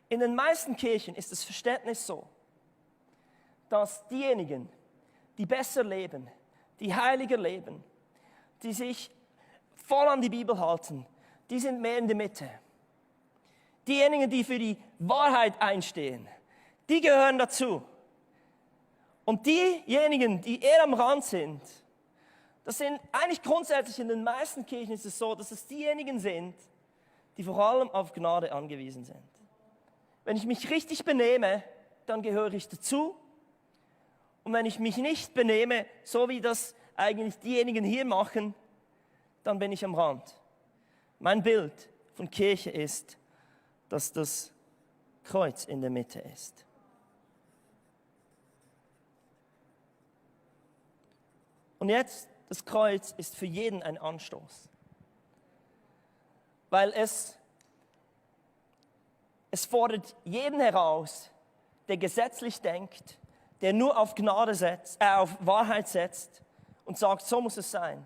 In den meisten Kirchen ist das Verständnis so, dass diejenigen, die besser leben, die heiliger leben, die sich voll an die Bibel halten, die sind mehr in der Mitte. Diejenigen, die für die Wahrheit einstehen, die gehören dazu. Und diejenigen, die eher am Rand sind, das sind eigentlich grundsätzlich in den meisten Kirchen ist es so, dass es diejenigen sind, die vor allem auf Gnade angewiesen sind. Wenn ich mich richtig benehme, dann gehöre ich dazu. Und wenn ich mich nicht benehme, so wie das eigentlich diejenigen hier machen, dann bin ich am Rand. Mein Bild von Kirche ist, dass das Kreuz in der Mitte ist. Und jetzt, das Kreuz ist für jeden ein Anstoß. Weil es fordert jeden heraus, der gesetzlich denkt, der nur auf Gnade setzt, auf Wahrheit setzt und sagt, so muss es sein.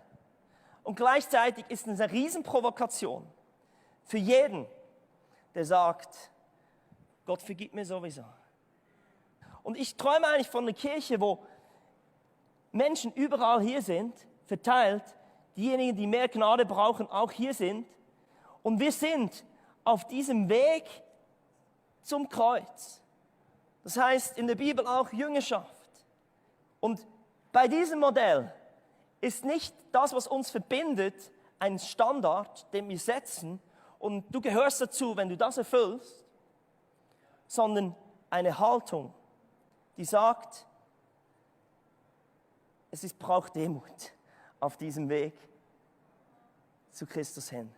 Und gleichzeitig ist es eine Riesenprovokation für jeden, der sagt, Gott vergibt mir sowieso. Und ich träume eigentlich von einer Kirche, wo Menschen überall hier sind, verteilt, diejenigen, die mehr Gnade brauchen, auch hier sind. Und wir sind auf diesem Weg zum Kreuz. Das heißt in der Bibel auch Jüngerschaft. Und bei diesem Modell ist nicht das, was uns verbindet, ein Standard, den wir setzen und du gehörst dazu, wenn du das erfüllst, sondern eine Haltung, die sagt, braucht Demut auf diesem Weg zu Christus hin.